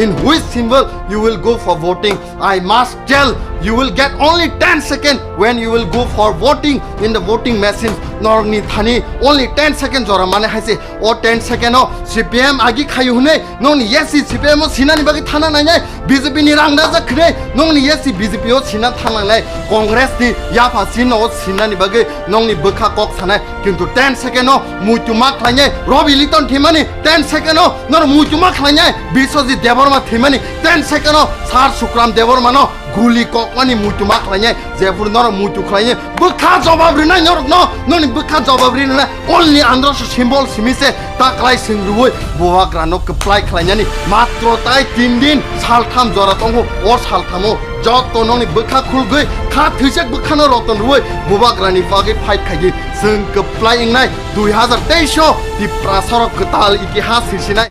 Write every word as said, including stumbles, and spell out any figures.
In which symbol you will go for voting? I must tell, you will get only ten second when you will go for voting in the voting machine. Norokni thani only ten second jora mane haise. O ten second o C P M agi khayu hwnwi nongni yes si C P M o sinani bagwi thana nainai, B J P ni rang dajak khwnwi nongni yes si B J P o sina thana nainai, Congress ni yapha sino o sinani bagwi nongni bwkha kok sanai. Kintu ten second o muitu ma khlainai Robi Liton thwimani, ten second o nor muitu ma khlainai Biswajit Debbarma thwimani, ten second o Sar Sukram Debbarma no guli kokmani muitu ma khlainai, jephuru norok muitu khlainai, bwkha jobab rinai norokno, noni bwkha jobab rinai, only androso symbol simi se ta kwlai swng rwui bubagrano kwplai khlainani, matro tai tin din, saltham jora tongo, o salthamo joto noni bwkha khulgwi kha thwijak bwkhano roton rwui bubagrani bagwi fight khaidi, chwng kwplai wngnai dui hazar teis o Tiprasarok kwtal itihas sisinai.